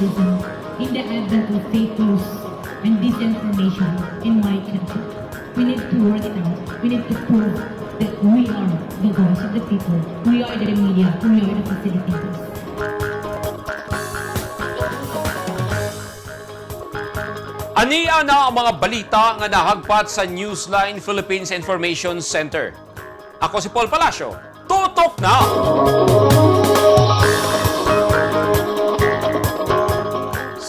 journalism in the advent of fake news and disinformation in my country. We need to work it out. We need to prove that we are the voice of the people. We are the media. We are the facilitators. Ania na ang mga balita nga nahagpat sa Newsline Philippines Information Center. Ako si Paul Palacio. Tutok na!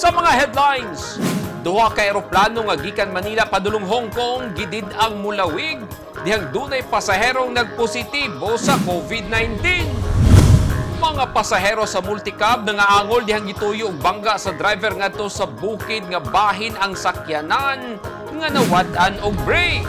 Sa mga headlines, duha ka eroplano nga gikan Manila padulong Hong Kong gidid ang mulawig dihang dunay pasaherong nagpositibo sa COVID-19. Mga pasahero sa multicab nangaangol dihang gituyo og bangga sa driver ngadto sa bukid nga bahin ang sakyanan nga nawad-an og brake.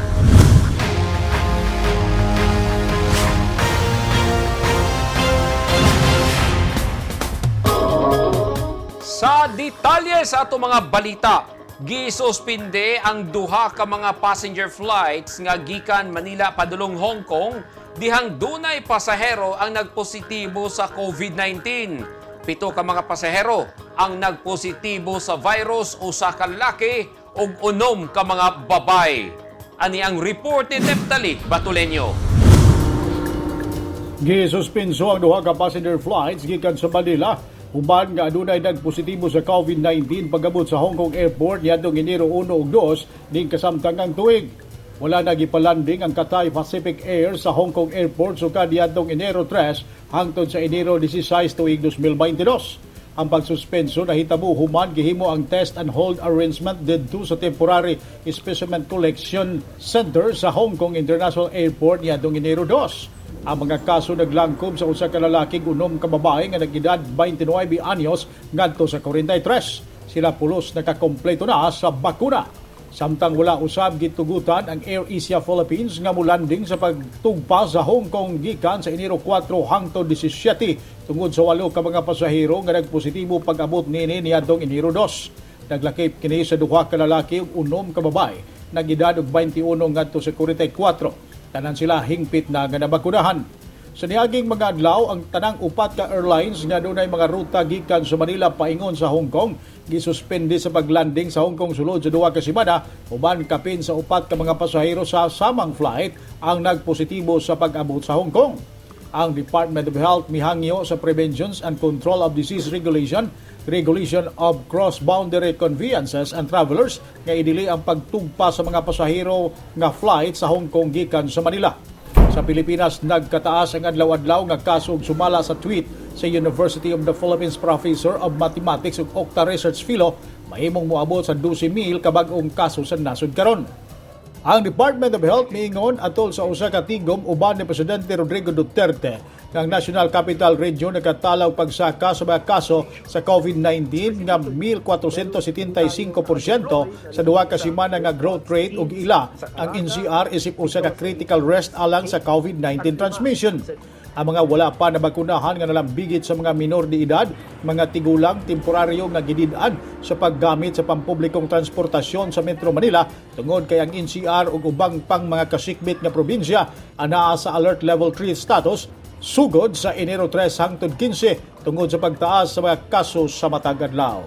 Sa detalye sa ato mga balita, gisuspinde ang duha ka mga passenger flights nga gikan Manila padulong Hong Kong dihang dunay pasahero ang nagpositibo sa COVID-19. 7 ka mga pasahero ang nagpositibo sa virus, usa ka lalaki ug 6 ka mga babay. Ani ang report ni Neptali Batuleño. Gisuspenso ang duha ka passenger flights gikan sa Manila uban nga adunay nagpositibo sa COVID-19 pag-abot sa Hong Kong Airport niadtong Enero 1 ug 2 ning kasamtangang tuig. Wala na gipalanding ang Cathay Pacific Air sa Hong Kong Airport sukad niadtong Enero 3 hangtod sa Enero 16 tuig 2022. Ang pagsuspenso nahitabo human gihimo ang test and hold arrangement didto sa temporary specimen collection center sa Hong Kong International Airport niadtong Enero 2. Ang mga kaso naglangkob sa usa ka lalaki ug 6 ka babae nga nag-edad 29 anyos ngadto sa 43. Sila pulos nakakompleto na sa bakuna. Samtang wala usab gitugutan ang Air Asia Philippines nga mulanding sa pagtugpa sa Hong Kong gikan sa Enero 4 hangtod 17 tungod sa 8 ka mga pasahero nga nagpositibo pag-abot niini niadtong Enero 2. Naglakip kini sa 2 ka lalaki ug 6 ka babae nag-edad og 21 ngadto sa 44. Tanan sila hingpit na nga nabakunahan. Sa niaging mga adlaw, ang tanang 4 ka airlines nga dunay mga ruta gikan sa Manila paingon sa Hong Kong gisuspende sa paglanding sa Hong Kong sulod sa 2 ka semana uban kapin sa 4 ka mga pasahero sa samang flight ang nagpositibo sa pag-abot sa Hong Kong. Ang Department of Health mihangyo sa Prevention and Control of Disease Regulation, Regulation of Cross-Boundary Conveyances and Travelers nga idili ang pagtugpa sa mga pasahero nga flight sa Hong Kong gikan sa Manila. Sa Pilipinas, nagkataas ang adlaw-adlaw nga kaso ug sumala sa tweet sa University of the Philippines Professor of Mathematics ug Octa Research Fellow, mahimong moabot sa 12,000 ka bag-ong kaso sa nasod karon. Ang Department of Health miingon atol sa usa ka tigom uban ni Presidente Rodrigo Duterte nga ang National Capital Region nakatalaw pagsaka sa mga kaso sa COVID-19 nga 1,475% sa 2 ka semana nga growth rate ug ila ang NCR isip usa ka critical risk alang sa COVID-19 transmission. Ang mga wala pa nabakunahan nga nalambigit sa mga minor de edad, mga tigulang, temporaryo nga gidid-an sa paggamit sa pampublikong transportasyon sa Metro Manila tungod kay ang NCR ug ubang pang mga kasikbit nga probinsya anaa sa alert level 3 status sugod sa Enero 3 hangtod 15 tungod sa pagtaas sa mga kaso sa matag adlaw.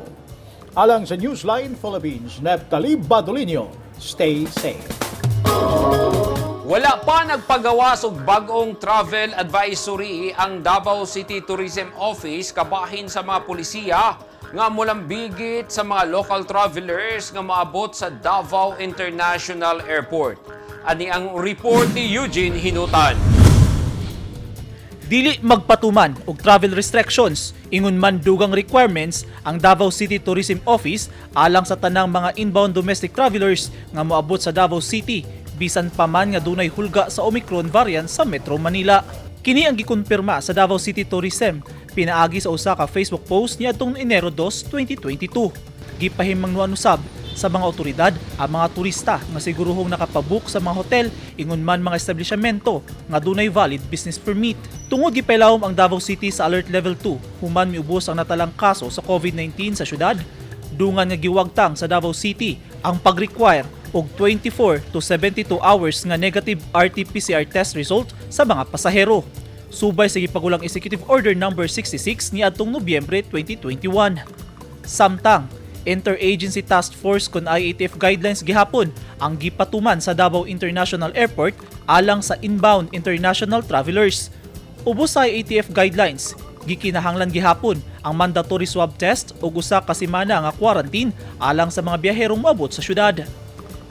Alang sa Newsline Philippines, Neptali Badolinio, stay safe. Wala pa nagpagawas og bag-ong travel advisory ang Davao City Tourism Office kabahin sa mga pulisiya nga mulambigit sa mga local travelers nga maabot sa Davao International Airport. Ani ang report ni Eugene Hinutan. Dili magpatuman og travel restrictions, ingon man dugang requirements ang Davao City Tourism Office alang sa tanang mga inbound domestic travelers nga moabot sa Davao City bisan pa man nga dunay hulga sa Omicron variant sa Metro Manila. Kini ang gikumpirma sa Davao City Tourism pinaagi sa usa ka Facebook post niadtong Enero 2, 2022. Gipahimangnuan usab sa mga otoridad ang mga turista nga siguruhong nakapabook sa mga hotel ingon man mga establishmento nga dunay valid business permit. Tungod gipailawom ang Davao City sa Alert Level 2 human miubos ang natalang kaso sa COVID-19 sa syudad, dungan nga giwagtang sa Davao City ang pag-require og 24 to 72 hours nga negative RT-PCR test result sa mga pasahero. Subay sa gipagulang Executive Order Number 66 niadtong Nobyembre 2021. Samtang, Interagency Task Force kon IATF guidelines gihapon ang gipatuman sa Davao International Airport alang sa inbound international travelers. Ubos sa IATF guidelines, gikinahanglan gihapon ang mandatory swab test ug usa ka semana nga quarantine alang sa mga biyaherong moabot sa syudad.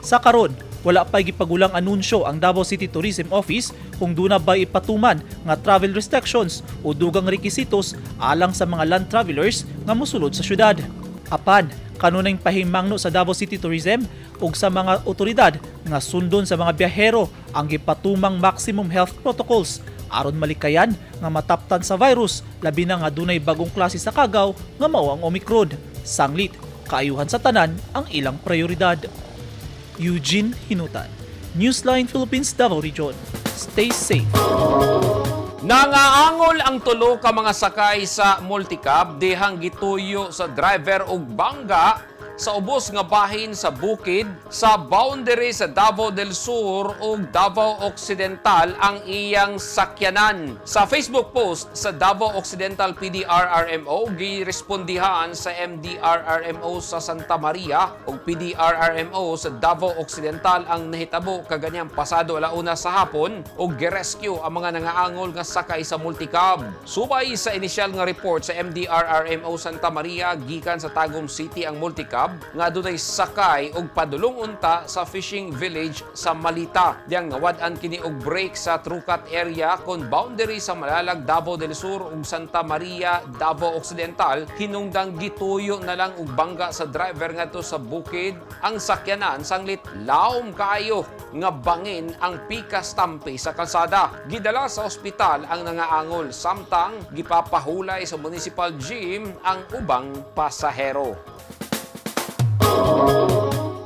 Sa karon, wala pa gipagulang anunsyo ang Davao City Tourism Office kung duna ba ipatuman nga travel restrictions o dugang rekisitos alang sa mga land travelers nga mosulod sa syudad. Apan, kanunay pahimangno sa Davao City Tourism ug sa mga otoridad nga sundon sa mga biyahero ang gipatumang maximum health protocols aron malikayan nga mataptan sa virus, labi na nga dunay bagong klase sa kagaw nga mao ang Omicron. Sanglit, kaayuhan sa tanan ang ilang prioridad. Eugene Hinutan, Newsline Philippines, Davao Region. Stay safe. Nangaangol ang tulo ka mga sakay sa multicab dihang gituyo sa driver og bangga sa ubos nga bahin sa bukid sa boundary sa Davao del Sur ug Davao Occidental ang iyang sakyanan. Sa Facebook post sa Davao Occidental PDRRMO, girespondihan sa MDRRMO sa Santa Maria ug PDRRMO sa Davao Occidental ang nahitabo kaganyang pasado 1:00 sa hapon ug girescue ang mga nangaangol nga sakay sa multicab. Subay sa inisyal nga report sa MDRRMO Santa Maria, gikan sa Tagum City ang multicab nga adunay sakay ug padulong unta sa fishing village sa Malita. Diyang nawad-an kini og break sa Trukat area kon boundary sa Malalag, Davao del Sur ug Santa Maria, Davao Occidental, hinungdang gituyo na lang og bangga sa driver ngadto sa bukid ang sakyanan sanglit laom kaayo nga bangin ang pikas tampi sa kalsada. Gidala sa ospital ang nangaangol samtang gipapahulay sa municipal gym ang ubang pasahero.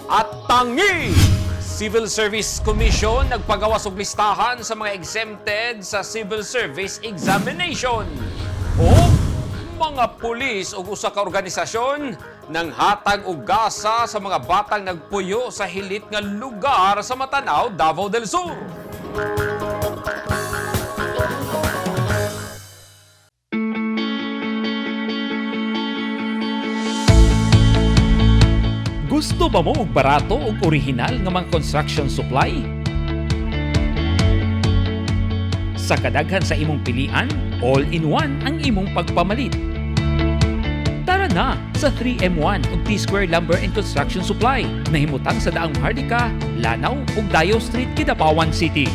At tangi! Civil Service Commission nagpagawas og listahan sa mga exempted sa civil service examination. O mga pulis ug usa ka organisasyon nang hatag og gasa sa mga batang nagpuyo sa hilit nga lugar sa Matanao, Davao del Sur. Gusto ba mo og barato ug orihinal nga mga construction supply? Sa kadaghan sa imong pilian, all-in-one ang imong pagpamalit. Tara na sa 3M1 ug T-Square Lumber and Construction Supply. Nahimutang sa Daang Maharlika, Lanao ug Dayo Street, Kidapawan City.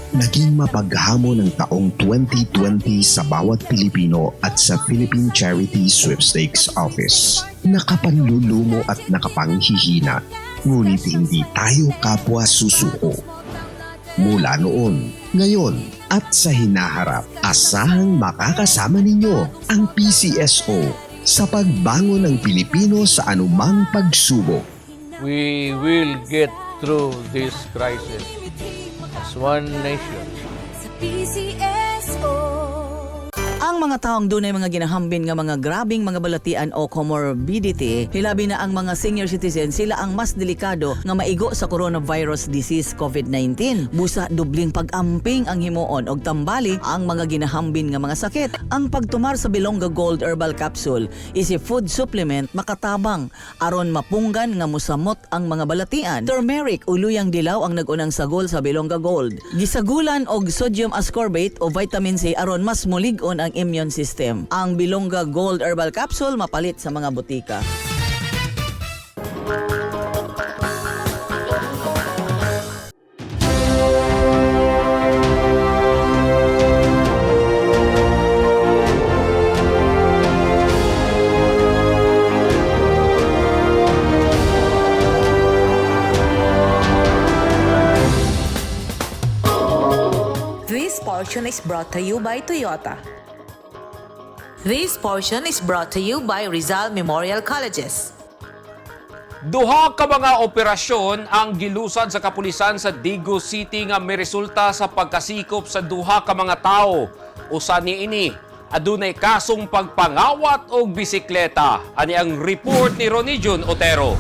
Naging mapaghamon ang taong 2020 sa bawat Pilipino at sa Philippine Charity Sweepstakes Office. Nakapanlulumo at nakapanghihina, ngunit hindi tayo kapwa susuko. Mula noon, ngayon, at sa hinaharap, asahang makakasama ninyo ang PCSO sa pagbangon ng Pilipino sa anumang pagsubok. We will get through this crisis as one nation. Sa PCSO. Ang mga taong dunay mga ginahambin nga mga grabing mga balatian o comorbidity, hilabi na ang mga senior citizen, sila ang mas delikado nga maigo sa coronavirus disease COVID-19. Busa dubling pag-amping ang himuon og tambali ang mga ginahambin nga mga sakit. Ang pagtumar sa Bilongga Gold Herbal Capsule is a food supplement makatabang aron mapunggan nga musamot ang mga balatian. Turmeric o luyang dilaw ang nag-unang sagol sa Bilongga Gold. Gisagulan og sodium ascorbate o vitamin C aron mas mulig-on ang immune system. Ang Bilongga Gold Herbal Capsule mapalit sa mga botika. This portion is brought to you by Toyota. This portion is brought to you by Rizal Memorial Colleges. Duha ka mga operasyon ang gilusad sa kapulisan sa Digos City nga miresulta sa pagkasikop sa duha ka mga tawo. Usa niini adunay kasong pagpangawat og bisikleta. Ani ang report ni Ronnie Jun Otero.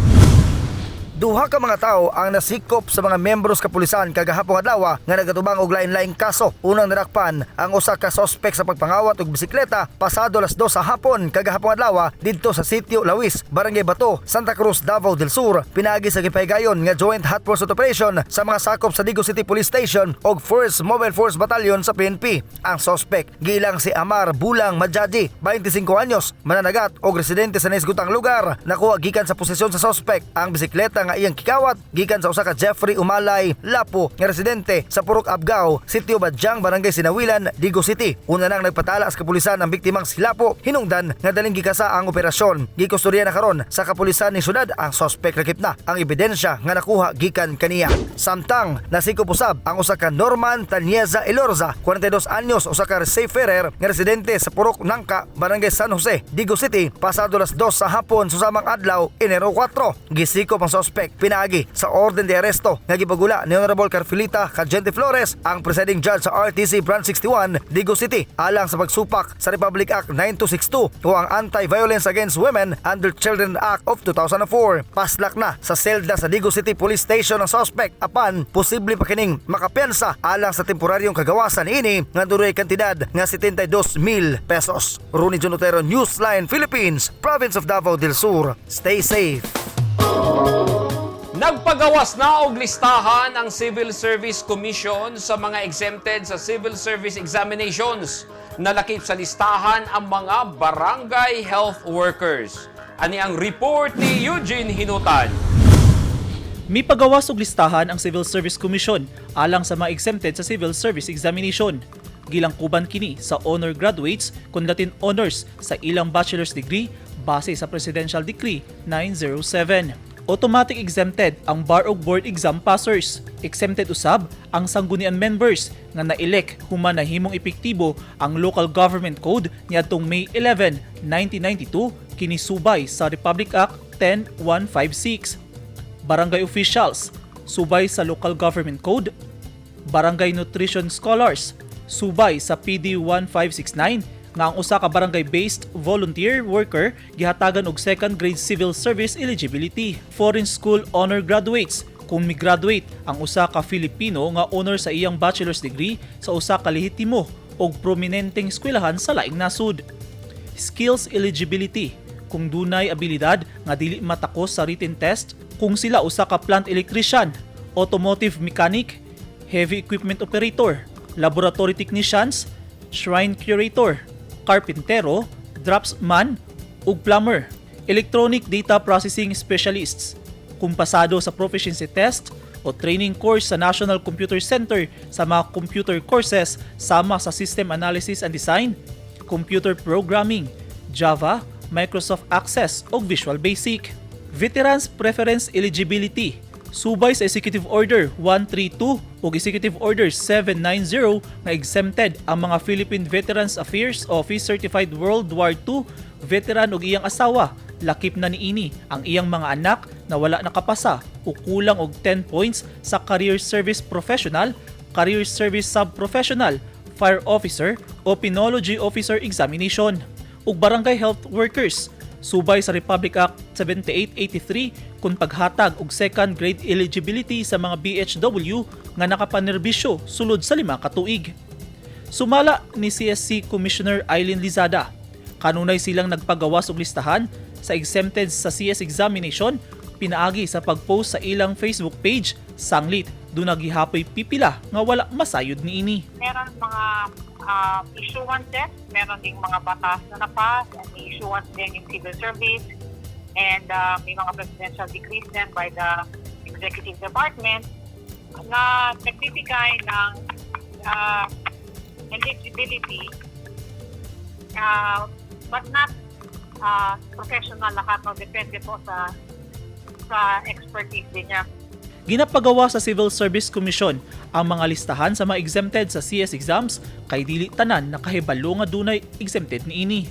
Duha ka mga tawo ang nasikop sa mga membros kapulisan kagahapon adlaw nga nagatubang og lain-laing kaso. Unang narakpan ang usa ka sospek sa pagpangawat og bisikleta pasado alas 2 sa hapon kagahapon adlaw didto sa Sitio Lawis, Barangay Bato, Santa Cruz, Davao del Sur. Pinaagi sa gipahigayon nga joint hot pursuit operation sa mga sakop sa Digos City Police Station og 1st Mobile Force Battalion sa PNP. Ang sospek gilang si Amar Bulang Madjadi, 25 anyos, mananagat og residente sa nahisgutang lugar. Nakuha gikan sa posesyon sa sospek ang bisikleta nga iyang gikawat gikan sa usa ka Jeffrey Umalay Lapo nga residente sa Purok Abgao, Sitio Badjang, Barangay Sinawilan, Digos City. Una nang nagpatala sa kapulisan ang biktimang si Lapo, hinungdan nga daling gikasa ang operasyon. Gikusturya na karon sa kapulisan ni syudad ang sospek, lakip na ang ebidensya nga nakuha gikan kaniya. Samtang nasikop usab ang usa ka Norman Tanyeza Elorza, 42 anyos, usa ka seafarer nga residente sa Purok Nangka, Barangay San Jose, Digos City, pasado alas 2 sa hapon susamang adlaw, Enero 4. Gisikop ang sospek pinaagi sa orden de arresto nga gipagula ni Honorable Carfelita Cagente Flores, ang presiding judge sa RTC Branch 61, Digos City, alang sa pagsupak sa Republic Act 9262 o ang Anti-Violence Against Women and their Children Act of 2004. Paslak na sa selda sa Digos City Police Station ang suspect, apan posible pa kining makapiyansa alang sa temporaryong kagawasan ini nga dunay kantidad nga 72,000 pesos. Rooney John Otero, Newsline Philippines, Province of Davao del Sur. Stay safe. Nagpagawas na og listahan ang Civil Service Commission sa mga exempted sa civil service examinations. Nalakip sa listahan ang mga barangay health workers. Ani ang report ni Eugene Hinutan. Mipagawas og listahan ang Civil Service Commission alang sa mga exempted sa civil service examination. Gilangkuban kini sa honor graduates kon latin honors sa ilang bachelor's degree base sa Presidential Decree 907. Automatic exempted ang bar og board exam passers. Exempted usab ang sanggunian members nga na-elect human nahimong epektibo ang Local Government Code niadtong May 11, 1992, kini subay sa Republic Act 10156. Barangay officials, subay sa Local Government Code, Barangay Nutrition Scholars, subay sa PD 1569 nga ang usa ka barangay-based volunteer worker gihatagan og second grade civil service eligibility. Foreign school honor graduates, kung mi-graduate ang usa ka Filipino nga honor sa iyang bachelor's degree sa usa ka lehitimo og prominenteng eskwelahan sa laing nasud. Skills eligibility, kung dunay abilidad nga dili matakos sa written test kung sila usa ka plant electrician, automotive mechanic, heavy equipment operator, laboratory technicians, shrine curator, carpintero, draftsman, ug plumber, electronic data processing specialists, kung pasado sa proficiency test o training course sa National Computer Center sa mga computer courses sama sa System Analysis and Design, Computer Programming, Java, Microsoft Access o Visual Basic. Veterans Preference Eligibility, subay sa Executive Order 132 ug Executive Order 790 nga exempted ang mga Philippine Veterans Affairs Office Certified World War II veteran ug iyang asawa, lakip na niini ang iyang mga anak na wala nakapasa o kulang og 10 points sa Career Service Professional, Career Service Sub-Professional, Fire Officer o Penology Officer Examination, ug barangay health workers, subay sa Republic Act 7883 kung paghatag og second grade eligibility sa mga BHW nga nakapanerbisyo sulod sa 5 ka tuig. Sumala ni CSC Commissioner Eileen Lizada, kanunay silang nagpagawas og listahan sa exempted sa CS examination pinaagi sa pag-post sa ilang Facebook page, sanglit duna gihapoy pipila nga wala masayod niini. Meron mga issuances, meron ding mga batas na na-pass, and may issuance din yung civil service, and may mga presidential decrees din by the executive department na nagbibigay ng eligibility, but not professional lahat, no? Depende po sa expertise din niya. Ginapagawa sa Civil Service Commission ang mga listahan sa mga exempted sa CS exams kay dili tanan nakahibalo nga dunay exempted niini.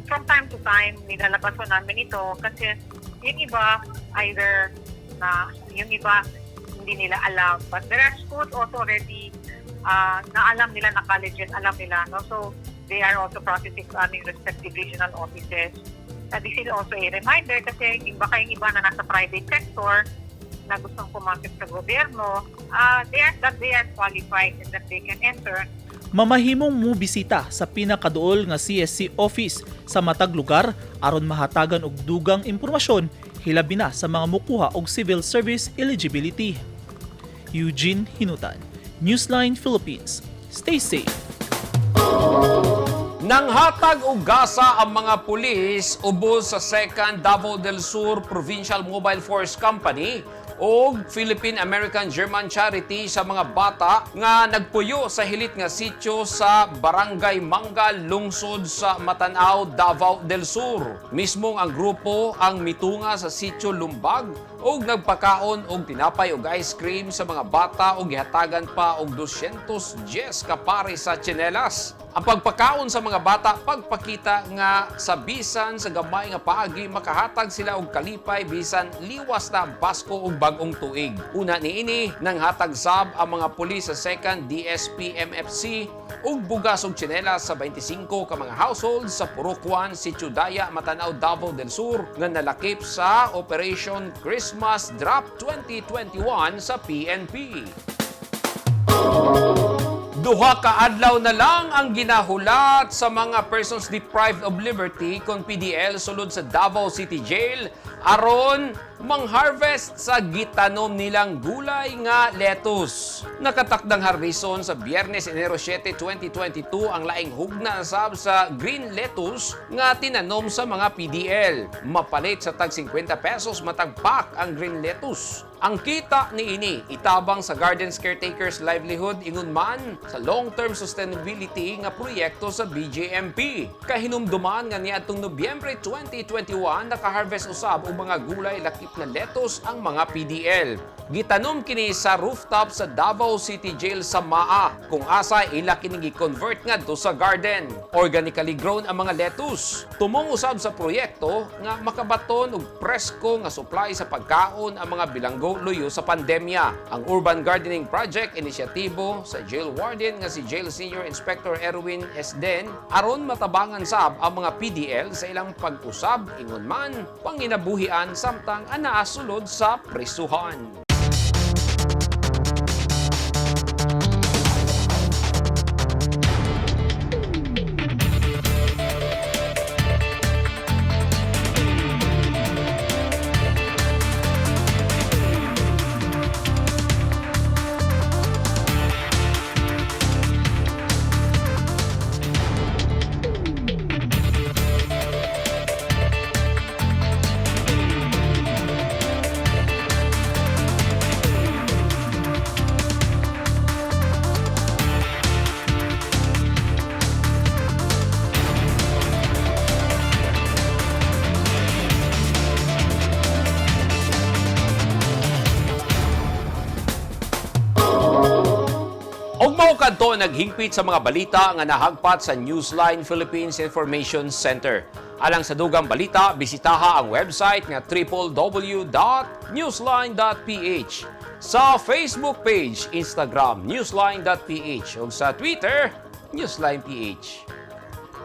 From time to time, nilalabas po namin ito kasi yung iba, either na yung iba hindi nila alam. But there are schools also already na alam nila, na colleges, alam nila. No? So, they are also processing sa aming respective regional offices. This is also a reminder kasi baka yung iba na nasa private sector na gustong pumasok sa gobyerno, they are, that they are qualified and that they can enter. Mamahimong mobisita sa pinakaduol nga CSC office sa matag lugar aron mahatagan og dugang impormasyon, hilabi na sa mga mukuha og civil service eligibility. Eugene Hinutan, Newsline Philippines. Stay safe. Nanghatag og gasa ang mga pulis ubos sa 2nd Davao del Sur Provincial Mobile Force Company og Philippine American German Charity sa mga bata nga nagpuyo sa hilit nga sitio sa Barangay Manggal, lungsod sa Matanao, Davao del Sur. Mismong ang grupo ang mitunga sa sitio Lumbag og nagpakaon og tinapay og ice cream sa mga bata og gihatagan pa og 210 ka pares sa tsinelas. Ang pagpakaon sa mga bata, pagpakita nga sa bisan sa gamay nga paagi makahatag sila og kalipay bisan liwas na ang Pasko ug Bag-ong Tuig. Una niini, nanghatag sab ang mga pulis sa 2nd DSP MFC ug bugas ug tsinelas sa 25 ka mga households sa Purok 1, Sitio Daya, Matanao, Davao del Sur nga nalakip sa Operation Christmas Drop 2021 sa PNP. 2 ka adlaw na lang ang ginahulat sa mga persons deprived of liberty kon PDL sulod sa Davao City Jail aron mangharvest sa gitanom nilang gulay nga lettuce. Nakatakdang harveston sa Biyernes, Enero 7, 2022 ang laing hugna sab sa green lettuce nga tinanom sa mga PDL. Mapalit sa tag 50 pesos matag pack ang green lettuce. Ang kita niini itabang sa Gardens Caretakers Livelihood, ingon man sa long-term sustainability nga proyekto sa BJMP. Kahinumduman nga niadtong Nobyembre 2021 nakaharvest usab og mga gulay lakip na lettuce ang mga PDL. Gitanom kini sa rooftop sa Davao City Jail sa Maa kung asa ila kini gi-convert ngadto sa garden. Organically grown ang mga lettuce. Tumong usab sa proyekto nga makabaton og presko nga supply sa pagkaon ang mga bilanggo luyo sa pandemya. Ang Urban Gardening Project, inisyatibo sa jail warden nga si Jail Senior Inspector Erwin Esden aron matabangan sab ang mga PDL sa ilang pag-usab, ingon man panginabuhian samtang anaa sulod sa prisuhan. Og mao kadto naghingpit sa mga balita nga nahagpat sa Newsline Philippines Information Center. Alang sa dugang balita, bisitaha ang website nga www.newsline.ph, sa Facebook page, Instagram, newsline.ph ug sa Twitter, newsline.ph.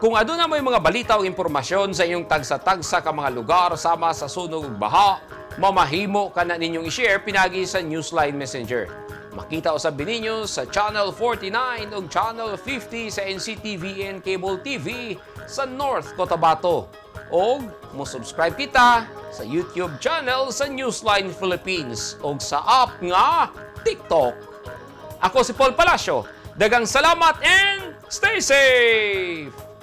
Kung aduna moy mga balita o impormasyon sa inyong tagsa-tagsa ka mga lugar sama sa sunog ug baha, mamahimo ka na ninyong i-share pinagi sa Newsline Messenger. Makita usab ninyo sa Channel 49 ug Channel 50 sa NCTVN Cable TV sa North Cotabato. Og mo-subscribe kita sa YouTube channel sa Newsline Philippines ug sa app nga TikTok. Ako si Paul Palacio. Daghang salamat and stay safe!